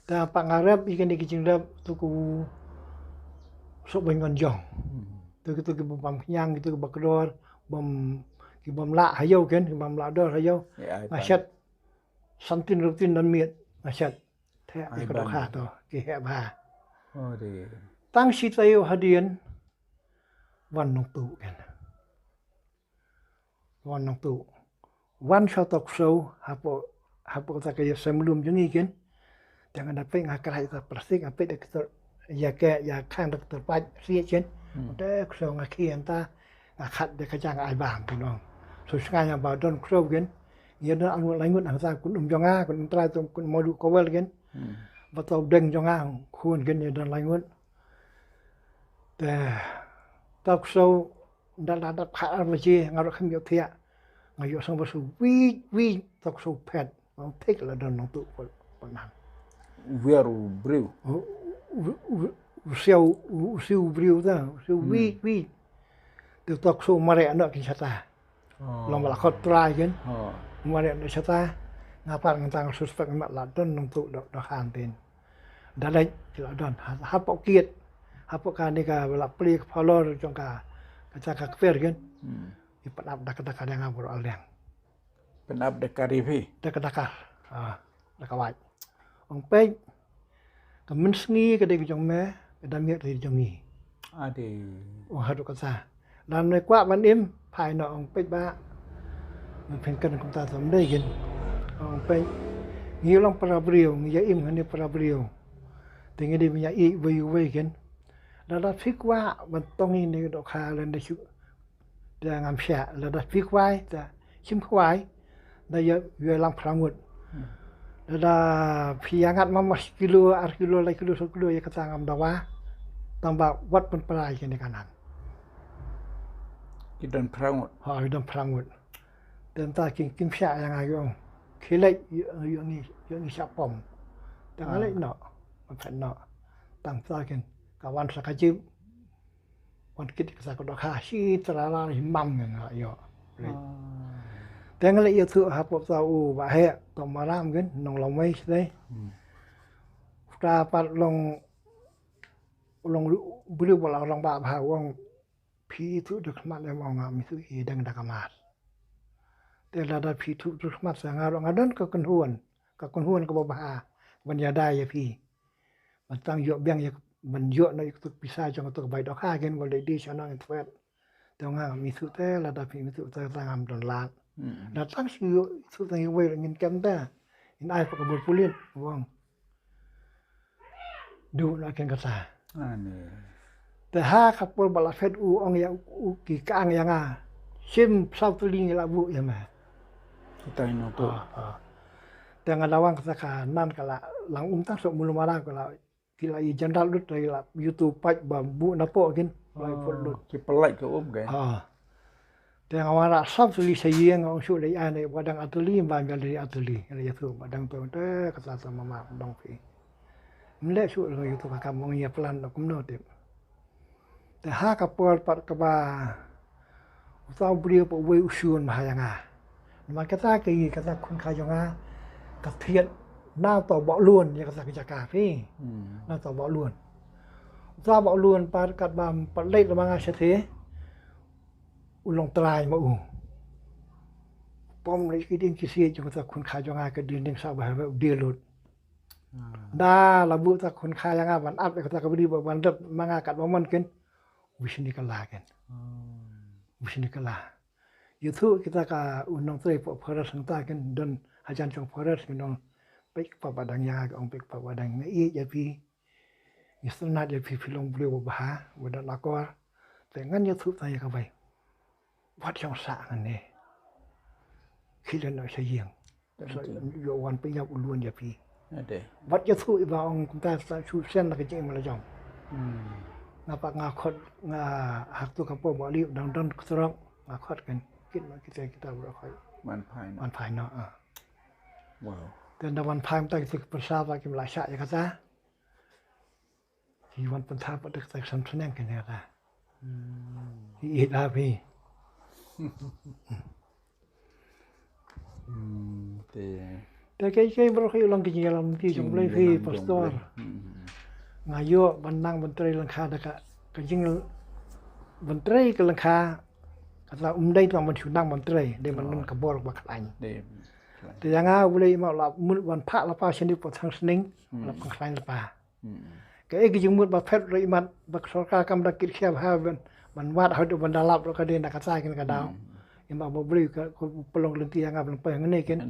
Ta pa nga rep i kane ki jingrep tu ku sok ban ngon jong tu ki tu ki bam khñiang ki tu ki bakdor bam ki bam la ha ïew ken ki bam la dor ha ïew. Nga shet santin rutin dan miet nga shet. Te ai ka dohkha to ki heh bha. Tang shi taïew hadien wan nongtuh ken. Wan nongtuh wan sha tok sou hapoh hapoh ta ka ïa sem lum jong ngi ken. Te nga da peit nga krai ta plastik nga peit da ktor ïa ke ïa khang da ktor pait siet ken. Te sou nga khien ta nga khat da ka jang ai bam ken ong. Sou snga ïa ba don sou ken. Ïa don angut laingut hangta kun um jong nga kun um trai tum kun modu kowel ken. Ba tau deng jong nga khun ken ïa don laingut. Te tok sou da da da kha ar baje nga rok kham ïoh thiah. Nga ïoh sang ba sou wi wi tok sou phet. Nga thik la don nong tu pol pol nan. Wiar u briew. U siaw u siaw briew ta u siaw wi wi. Te tok sou mare anak kin sata. Long ba la khot trai ken. Mare na shata nga par ngan tang suspek ma la don nong tu do do han tin. Da lek ki la don hapoh kiet hapoh ka ni ka la pli ka phalor jong ka ka cha ka kper ken. I pan ap da ka da ka dang abur al dang. Pan ap da ka ri phi. Da ka da ka. Da ka wai. Ong peit ka mynsngi ka dei ka jong me ka dang miet ka dei ka jong ngi. Ade. Ong haduh kata. Lane kwah ban im phai noh ong peit ba. Ngan pynken kumta tam dei kin. Ong peit ngi long para briew ngi ïa im hani para briew. Te ngi dei ban ïa ïeit uwei uwei kin. Lada phi kwah ban tong ïa kane ka dohkha lane shu, te ngam shah. Lada phi kwai, te shim kwai. Da ïa, ïa lang phra ngut. Lada phi ïa ngat ma, ma shi kilo, ar kilo, lai kilo, saw kilo, ïa kata ngam dawa. Tang ba wat pynpra ïa kane ka nang. Ki don phra ngut. Ha, ki don phra ngut. Te mynta kin, kim shah ïa nga, ong. Khie leit ïa, ïa ngi, ïa ngi shah pom. Te nga leit noh. Nga phet noh. Tang mynta kin ka wan sa ka jip. Wan kit ka sa ka dohkha shi trala hi mam nga nga ïoh. Te nga leit ïathuh hapoh ta u Bah Heh, to Maram kin, nong Lawmei sdei. Uta pat long, long briew ba la long ba bha, u ong, phi ithuh da khmat em? Ong, ngam ithuh, i dang da ka mar. Te lada phi ithuh da khmat sa nga ruh nga don ka kynhun, ka kynhun kaba bha ban ïada ïa phi. Ban tang ïoh biang ïa, ban ïoh noh ïa katu ka pisa jong katu ka bai dohkha kin, ba leit die shano ngin thwet. Te nga ngam ithuh te, lada phi ithuh te, te ngam don lad. Lada tang shu ïoh ithuh tang iwei ruh ngin kem te. Ngin ai pat ka bor pulit, u ong. Duh noh kin kata. Te ha ka por ba la phet u ong ïa u, u ki kang ïa nga. Shim saw tylli ngi la buh ïa me. Kita ino to. Te nga dawang kata ka nan ka la lang um tang sok mulu marang ka la, ki la i jandal lut, ki la ïutu pait ba buh napoh kin. Ba i put lut. Ki pynlait ka um ka. Te nga wan rah saw tylli sha ïing, nga ong shu leit ai na ba dang ar tylli, ba ym ïaleit ar tylli. Nga leit ïathuh ba dang to te kata ta mama dong phi. Ym leh shuh, nga ïathuh ka kam, ong ïa plan da kumno tip. Te ha ka por pat kaba uta u briew pat uwei u shun bha ïa nga. Namar kata ka ïing kata khun kha jong nga ka thied na to Bah Lun ïa kata ka jaka phi. Na to Bah Lun. Uta Bah Lun pat katba ym pat leit la ma nga shatei. U long trai ma u. Pom lei ki ding ki siej jong kata khun kha jong nga, ka dinding sa ba ha u die lut. Da la buh ta khun kha ïa nga ban ap ïa kata ka bri ba ban dep ma nga katba mon kin. Bishni ka la kin. Bishni ka la. Ïathuh kita ka u nongtrei pop forest hangta kin, don hajan jong forest kin, ong peit kpa ba dang ïa nga, ong peit kpa ba dang, nga ïeit ïa phi. Ngi sngewtynnat ïa phi, phi long briew ba bha, ba don akor. Te ngan ïathuh tang ïa kawei. Wat shong sah ngan ne. Khie leit noh sha ïing. Ïoh wan pynïap u Lun ïa phi. Wat ïathuh, i ba ong kumta, sa shu send la ka jingim la jong. Nga pat nga khot, nga ha katu ka por ba lieh dang don ktrok, nga khot kan kit ma kita kita ba khot. Wan phai noh. Wan phai noh. Te nda wan phai mynta kita ki pyrsa ba kim lah shah ïa kata. Ki wan pynthap pat da kata ka Sam Shneng kane kata. Ki ïeit bha phi. Te kei kei baroh kei u long ka jingïalam lynti jong U Blei phi pastor. Nga ïoh ban nang ban trei lyngkha da ka, ka jing ban trei ka lyngkha. Kata um dei tang ban shu nang ban trei, dei ban don ka bor ba khlaiñ. Te ïa nga U Blei ma la mut ban phah lypa shane pat Sam Shneng, la pynkhraw lypa. Kaei ka jingmut ba phet ruh imat ba ka sorkar kam da kit khia bha ban, ban wad haduh ban da lap ruh ka dei na kata kin ka daw. Imat ba U Blei ka pynlong lynti ïa nga ban pynlong ne kin.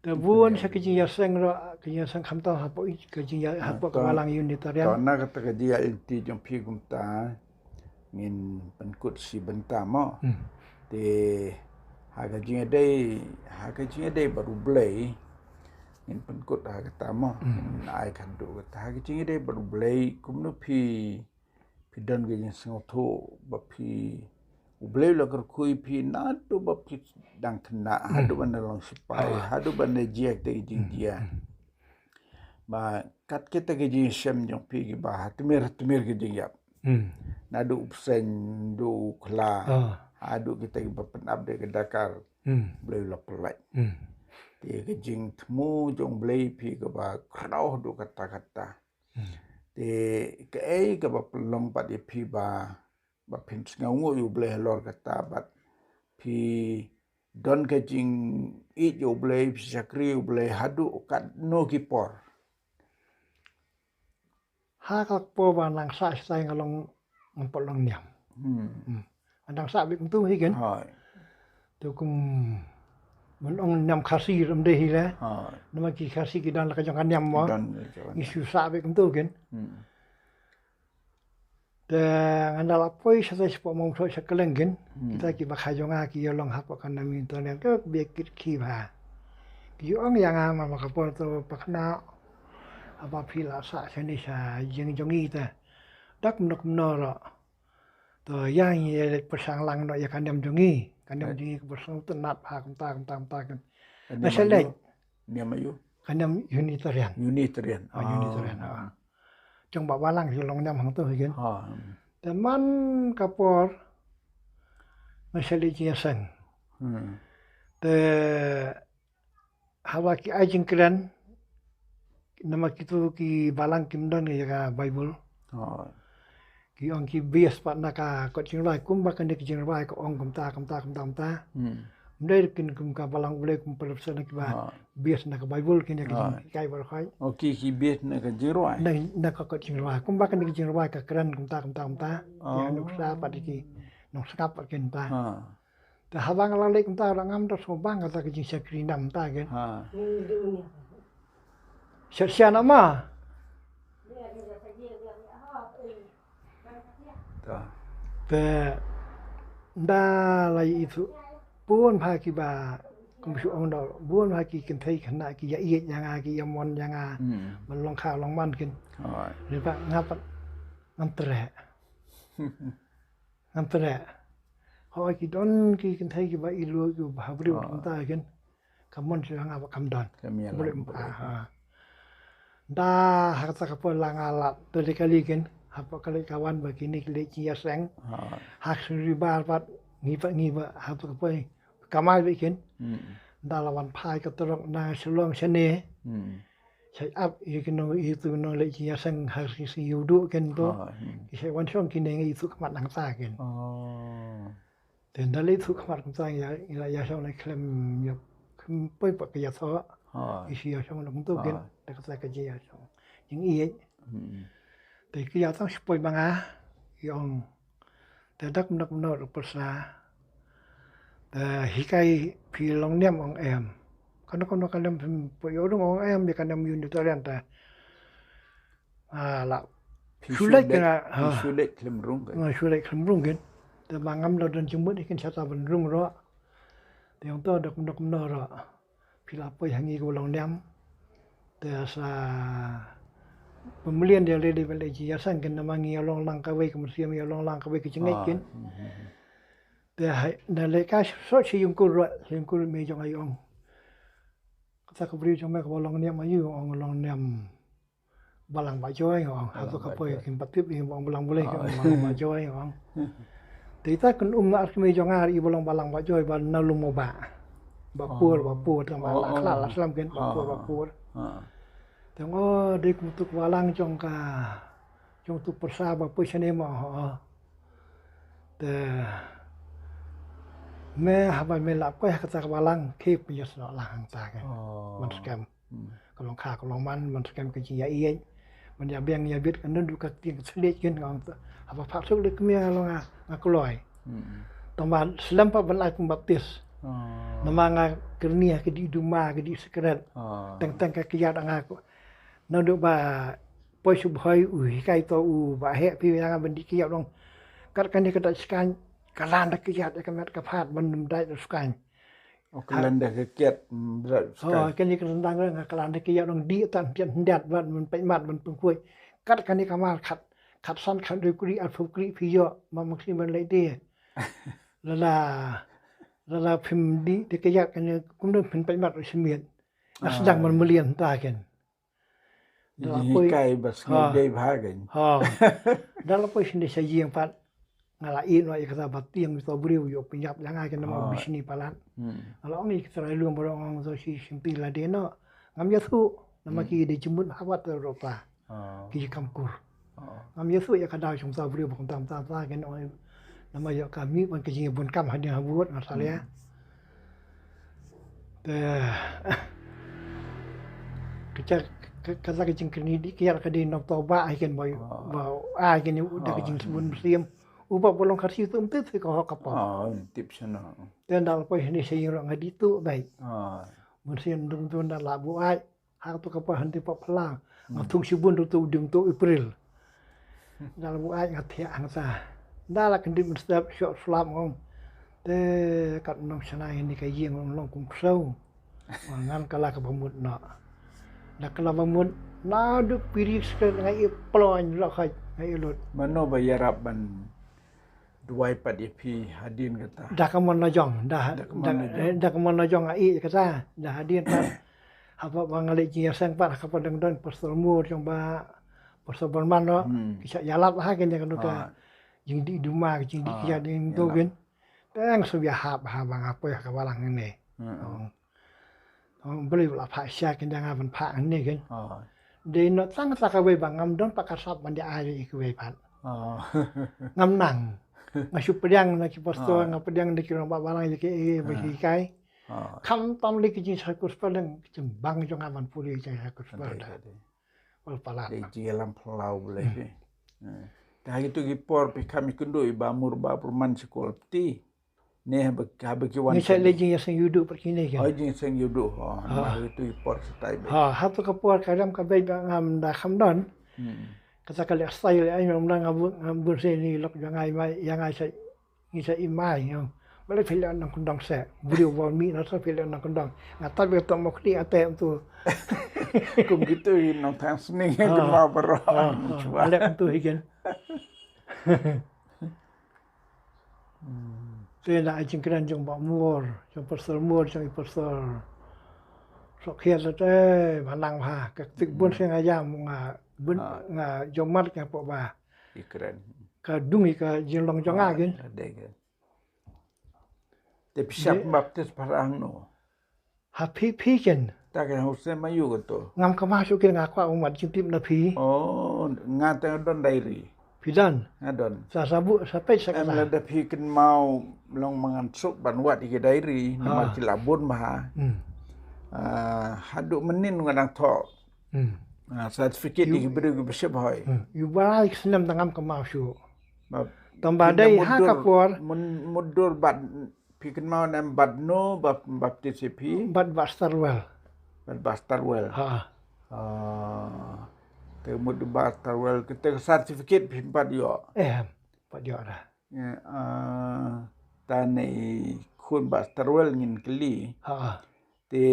Te bun sha ka jingïaseng ruh, ka jingïaseng khamtam hapoh ka jingïa hapoh ka balang Unitarian. To na kata ka jingïalynti jong phi kumta. Ngin pynkut shi bynta mo. Te ha ka jingïadei, ha ka jingïadei bad U Blei ngin pynkut ha kata mo. Ngin ai khandu kata ha ka jingïadei bad U Blei, kumno phi, phi don ka jingsngewthuh ba phi, U Blei u la kyrkhu ïa phi naduh ba phi dang khynnah haduh ban da long sipai, haduh ban da jia te ka jingjia. Ba kat kita ki jingshem jong phi kiba ha tmier ha tmier ki jingïap. Naduh u bseiñ, naduh u khla, haduh kita kiba pynap da ka dakar. Blei u la pynlait. Te ka jingthmu jong Blei phi kaba khraw haduh katta katta. Te kaei kaba pynlong pat ïa phi ba ba phin sngewnguh ïa U Blei halor kata bad phi don ka jingïeit ïa U Blei, phi shakri ïa U Blei haduh katno ki por? Ha ka por ba nang sah shatai nga long, ngam pat long niam. Nang sah beit kumtu hi ken. Te kum ban ong niam Khasi ruh ym dei hi le. Namar ki Khasi ki don la ka jong ka niam mo. Ngi shu sah beit kumtu ken. Te ngan da la poi sha tai shapoh Mawmsawhsha kylleng kin. Hmm. Kita kiba kha jong nga ki ïa long hapoh ka nam internet ka bia kit ki ba. Ki ong ïa nga ma ka por to pakna. Haba phi la sah shane sha ïing jong ngi te. Dak mnok mnoro. To ïa ngi ïa leit pyrshang lang noh ïa ka nam jong ngi. Ka nam jong ngi kaba sngewtynnat ha kumta kumta kumta kin. Ka nam aïu? Nam aïu? Ka nam Unitarian. Unitarian. Ah, Unitarian. Ah. Jong ba balang ki long nam hangto hi kin. Ha. Te man ka por nga sa leit jingïaseng. Hmm. Te haba ki ai jingkren namar kitu ki balang kim don ïa ka Bible. Ha. Ki ong ki base pat na ka kot jingrwai kumba kane ka jingrwai ka ong kumta kumta kumta kumta. Hmm. Mdei kin kum ka balang ulei kum pada psa na kiba base na ka Bible kin ïa ka jinghikai baroh. Okay, ki base na ka jingrwai. Na, na ka kot jingrwai kumba kane ka jingrwai ka kren kumta kumta kumta. Ki nuksa pat ki nuksa pat kin ta. Ha. Te haba nga la leit kumta ruh ngam da sngewbang kata ka jingshakri nam ta kin. Ha. Sha sha na ma. Ta. Te nda la ïa ithuh bun bha kiba kum shu ong da bun bha ki kynthei khynnah ki ïa ïeit ïa nga ki ïa mon ïa nga. Hmm. Ban long kha long man kin. Alright. Ni ba nga pat ngam treh. Ngam treh. Hooid ki don ki kynthei kiba i luid kiba ha briew. Ah. Kumta kin. Ka mon sha nga ba kam don. Kam ïa. Briew lang, ah, briew. Ah. Da ha kata ka por la nga lad te de kali kin. Hapoh ka leit ka wan ba kine ki leit jingïaseng. Ah. Ha ka sngewbha pat ngi pat ngi ba hapoh ka por kamai ba kin. Hmm. Da la wan phai ka trok na Shillong shane. Hmm. Sa ap ïa ki nong ïa tu nong leit jingïaseng ha ki sngi ïa u duh ken tu. Ha, hmm. Ki sa wan shong ki neng ïa tu khmat nangta ken. Oh. Te nda leit tu khmat kumta ïa ïa ïa shong na khlem ïa khlem poi pat ka ïa tho. Ha. Ïa shi ïa shong na kumtu ken. Ha. Da kata ka jingïa shong. Jingïeit. Hmm. Te ki ïa tang shi poi ba nga ïa ong Te dak mnok mnok ruh pyrsa. Te hikai phi long niam ong em. Kano kano ka niam phi poi ïoh rung ong em ïa ka niam Unitarian te. Ah, la. Phi shu leit, shu leit ka, phi ah, shu leit khlem rung ka. Nga shu leit khlem rung kin. Te ma ngam la don jingmut kin shata ban rung ruh. Te ong to dak mnok mnok ruh. Phi la poi ha ngi ka ba long niam. Te sa pynmlien ïa lade ban leit jingïaseng kin namar ngi ïa long lang kawei ka mynsiem ïa long lang kawei ka jingngeit kin. Ah, hmm, hmm, hmm. Te hai na leit ka sot shi ïungkur ruh, shi ïungkur me jong nga ong. Kata ka briew jong me ka ba long niam aïu ong long niam. Balang Bah Joy nga ong. Balang Bah Joy. Hato ka poi kim pat tip ïa ong Balang Bah Joy nga ong. Te ita kin um na ar kmie jong nga ri ba long Balang Bah Joy ba na lum mo ba. Ba pur, ba pur tang ba la khla la slam kin ba pur, ba pur. Te ngo dei kum tu ka balang jong ka jong tu pyrsa ba poi shane mo. Te me haba me la poi ha kata ka balang ki pynïasnoh lang hangta kin. Man skhem. Hmm. Ka long kha ka long man, man skhem ka jingïaieit. Man ïa biang ïa bit ka nundu ka tieng ka sliej kin nga ong ta. Haba phah suk leit kmie nga long nga, nga kloi. Hmm. Tang ba slem pat ban ai kum baptis. Oh. Namar nga kyrni ha ka dih duma, ka dih sekret. Oh. Teng teng ka kjat nga ko. Nundu ba poi shu bhoi u hikai to u ba heh phi ïa nga ban dih kjat long. Kat kane ka dait skaiñ, ka lan da kjat ïa ka met ka phad ban nym dait da skaiñ. Oh, ka lynda ka kiad, mm, bra, oh, skai. Kane ka lynda nga ka lynda ka ïa dong dih tan tiat hyndiat bad man peit mat man pynkuai. Kat kane ka mar khat, khat san khat dui kri arphew kri phi ïoh ma maksi man lei de. Lada, lada phim dih te ka ïa kane kumno phin peit mat u smiet. Nga sdang man mlien ta ken. Da la poi. Hikai ba sngew dei bha kein. Ha. Da la poi shane sha ïing pat. Nga la ïeh noh ïa kata ba tieng to briew ïoh pynïap ïa nga kein namar u bishni palat. Hmm. Nga la ong ïa ki trai lum baroh nga ong to shi shimti la dei noh. Ngam ïathuh namar ki dei jingmut ha wat ruh pa. Ki kam kur. Ngam ïathuh ïa ka daw jong to briew ba kumta kumta kumta kein ong namar ïoh ka mih ban ka jingïabun kam hadien habud nga salia. Te ka, ka, ka, kata ka jingkyrni dih kiar ka dei nongthoh ba ai ken ba, ba ai ken u da ka jingsbun mynsiem. U ba ba long Khasi tu um tip ka hok ka pop. Ah, tip shano. Te nda la poi shane sha ïing ruh nga dih tu bai. Ah. Mynsiem dum tu nda la bu ai. Ha tu ka poi hynte pop phylla. Nga thung shibun tu tu ding tu April. Da la buaid nga thiah hangta. Da la kyndit mynstep shoh slap ngong. Te kat nong shana ini ka ïing long kum ksew. Ngan ka la ka bamut no. Da ka la bamut na du piri skel nga i ploin lo khai nga i lut. Mano ba ïarap ban duwai pat ïa phi hadien kata? Da ka mon la jong, da da ka mon la jong. Da ka mon la jong nga i kata. Da hadien pat haba ba nga leh jingïaseng pat ha ka pa dang don pastor mur jong ba pastor Barman no. Hmm. Ki sa ïalap ha kin da ka no ka. Ah. Jingdih duma ki jingdih ki jingdih to kin. Tang su ïa hap ha ba nga poi ha ka balang ne. Hmm. Ong. Ong beli la pha sha kin da nga ban pha ne kin. Ah. Dei no tang ta ka wei ba ngam don pa ka sap ban da ai ki wei pat. Ah. Ngam nang. Nga shu pdiang na ki pastor, nga pdiang na ki long ba balang ïa ki e ba ki kai. Ah. Kham tam li ki jingshai gospel dang ki bang jong nga ban puli jingshai gospel. Ade, ade. Wal palat. Dei jingïalam phyllaw blei phi. Eh. Te ha kitu ki por phi kham ïakynduh i ba mur ba pyrman shi kol pti. Ne haba haba ki wan. Ngi sa leh jingïaseng ïuduh pat kine ki. Oh, jingïaseng ïuduh. Oh, ha kitu ki por sa tai be. Ha, ha tu ka por ka dam ka bei ba ngam da kham don. Hmm. Kata ka leh style ai ngam da ngam bun se ni lok jong ai mai ïa ngai sa ngi sa i mai ngam. Bale phi leh nang kundong se. Bri wa mi na sa phi leh nang kundong. Nga ta be to mo kli ate tu. Kum kitu i nong thang sning. Ha. Kum ma baro. Ha, ha. Bale tu hi ken. Te na ai jingkren jong ba mur, jong pastor mur, jong i pastor. Sok khiat te ba nang ha ka tik bun se nga jam nga bun nga jong mat ka po ba. I kren. Ka dung i ka jinglong jong nga kin. Dei ka. Te phi shah baptis pharang no. Ha phi phi ken. Ta ken hose ma yu ka to. Ngam ka ma shu ken nga kwah u mat jingtip na phi. Oh, nga te don diary. Phi don. Nga don. Sa sabu sa page sa ka. Em la da phi ken mau long mangan suk ban wat i ki diary ni ma ki la bun ma ha. Hmm. Ah, haduh mynnin nga dang tho. Hmm. Ah, certificate i ki briew ki bishop hoi. Hmm. Yu ba lai snem da ngam ka ma shu. Tang ba dei ha ka por. Mudur bad phi kynmaw ne em bad no ba baptis ïa phi? Bad ba Starwell. Bad ba Starwell. Ha. Ah. Te mut ba Starwell kata ka certificate phi pat ïoh. Eh, pat ïoh da. Ya, ah, ta ne khun ba Starwell ngin kylli. Ha. Te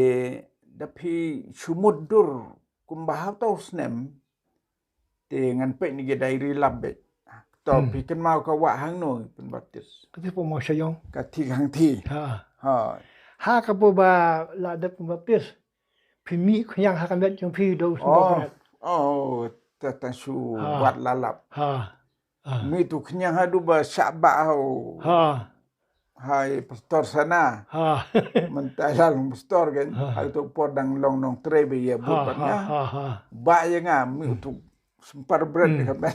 da phi shu mut dur kumba hapta u snem. Te ngan peit ni ki diary lap beit. To phi kynmaw ka wah hangno pynbaptis. Ka ti po mo shayong. Ka ti hang ti. Ha. Ha. Ha ka po ba la dep pynbaptis. Phi mih khñiang ha ka met jong phi do shu. Oh. Oh, ta ta shu wat la lap. Ha. Mih tu khñiang ha du ba shah ba ha. Ha. Hai pastor sana. Ha. Mynta la long pastor kan. Ha. Hai tu por dang long nongtrei ba ïa bud pat nga. Ha, ha. Ba ïa nga mih tu sempar bret ka ba.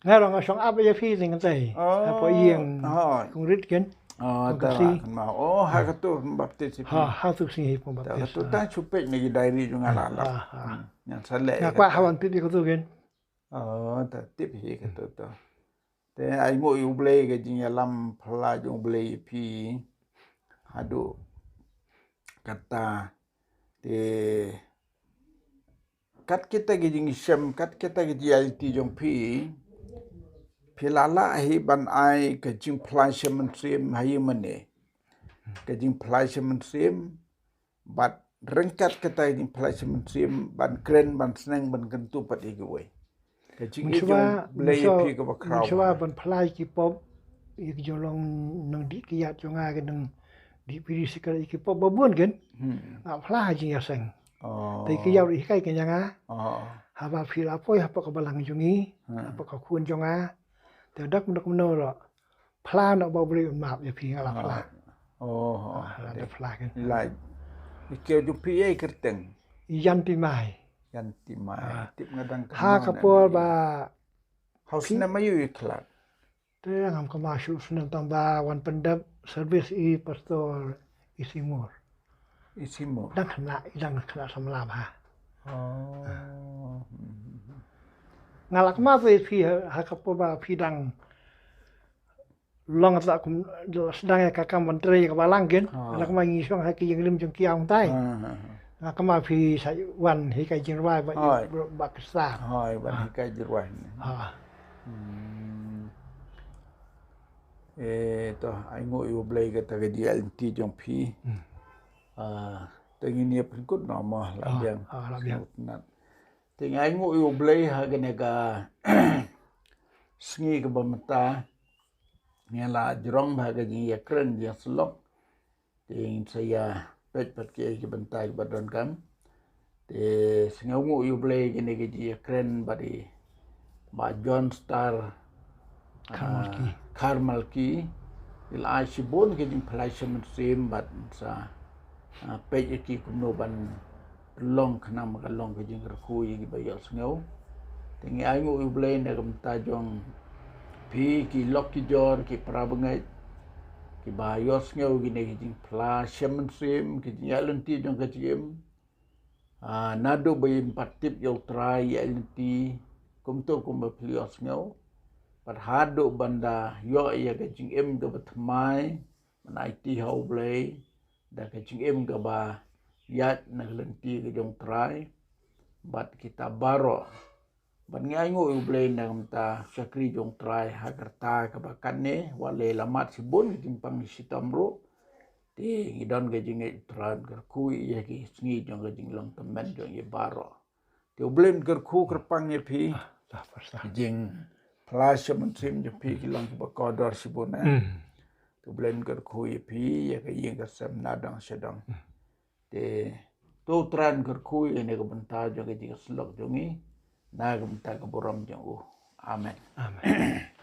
Nga long nga shong ap ïa phi ding tai. Oh. Apa ïeng. Ha. Kong rit kan. Oh, ta kan ma. Oh, ha ka tu baptis phi. Ha, ha tu sing hi pun baptis. Ta ka tu ta chupet ni diary jong nga la la. Ha, ha. Ngan sa leh. Nga kwah hawan phi ka tu kan. Oh, ta tip hi ka tu tu. Te ai nguh ïa U Blei ka jingïalam phylla jong U Blei ïa phi. Haduh kata te kat kita ki jingshem kat kita ki jingïaiti jong phi. Phi la lah hi ban ai ka jingphylla shem mynsiem ha ïing mane. Ka jingphylla shem mynsiem bad ryngkat kata ka jingphylla shem mynsiem ban kren ban sneng ban kyntu pat ïa kiwei. Ka jingïeit jong Blei ïa phi kaba khraw. Ban phylla ki pop ïa ki jong long nang dih ki ïat jong nga ki nang dih piri sikar ïa ki pop ba bun kin. Nga phylla ha jingïaseng. Te ki ïaw ri hikai kin ïa nga. Haba phi la poi hapoh ka balang jong ngi hapoh ka khun jong nga. Te dak mano mano ro. Phylla noh ba U Blei un map ïa phi nga la phylla. Oh, la da phylla kan. Lai. Ïa ki jong phi ïa kyrteng. Yan Ti Mai. Yan Ti Mai. Tip nga dang ha ka por ba. Hau snem ayu ïa khlad. Te ngam kynmaw shuh snem tang ba wan pyndep service i pastor i Simur. I Simur. Dang khynnah, i dang khynnah samla ba. Oh. Nga la kynmaw te phi ha ka por ba phi dang long ta kum sdang ïa ka kam ban trei ka balang kin. Nga la kynmaw ngi shong ha ki jingrim jong ki aung tai. Nga kynmaw phi sa wan hikai jingrwai ba ba ksa. Hoi, wan hikai jingrwai. Ha. Hmm. Eh, to, ai nguh ïa U Blei kata ka jingïaid lynti jong phi. Hmm. Ah, te ngin ïa pynkut noh mo, la biang. Ah, la biang. Te ngi ai nguh ïa U Blei ha kane ka sngi kaba mynta. Ngi la jrong bha ka jingïakren jingïasyllok. Te ngin sa ïa peit pat kiei ki bynta kiba donkam. Te sngewnguh ïa U Blei kine ki jingïakren bad i Bah John Star, Kharmalki. Ah, Kharmalki. I la ai shibun ki jingpyllait sha mynsiem bad sa, ah, peit ïa ki kumno ban long khnang ba ka long ka jingkyrkhu ïa kiba ïohsngew. Te ngi ai nguh ïa U Blei na ka bynta jong phi ki lok ki jor ki para bangeit kiba ïohsngew kine ki jingpyllait sha mynsiem, ki jingïaid lynti jong ka jingim. Ah, naduh ba ym pat tip ïa U Trai ïaid lynti kumto kumba phi ïohsngew. Bad haduh ban da ïoh ïa ka jingim kaba thymmai, ban aiti ha U Blei da ka jingim kaba ïaid na ka lynti ka jong U Trai. Bad kita baroh, bad ngi ai nguh ïa U Blei na ka bynta shakri jong U Trai ha ka rta kaba kane, wat la ïa la mat shibun ki jingpang shitom ruh. Te ngi don ka jingngeit U Trai un kyrkhu ïa ki sngi jong ka jinglong tymmen jong ngi baroh. Te U Blei un kyrkhu kyrpang ïa phi. Ah, la pyrsa. Jingpyllait sha mynsiem jong phi ki long kiba kordor shibun, eh. Hmm. Te U Blei un kyrkhu ïa phi, ïa ka ïing ka sem na dong sha dong. Hmm. Te to U Trai un kyrkhu ïa kane ka bynta jong ka jingïasyllok jong ngi na ka bynta ka burom jong u. Amen. Amen.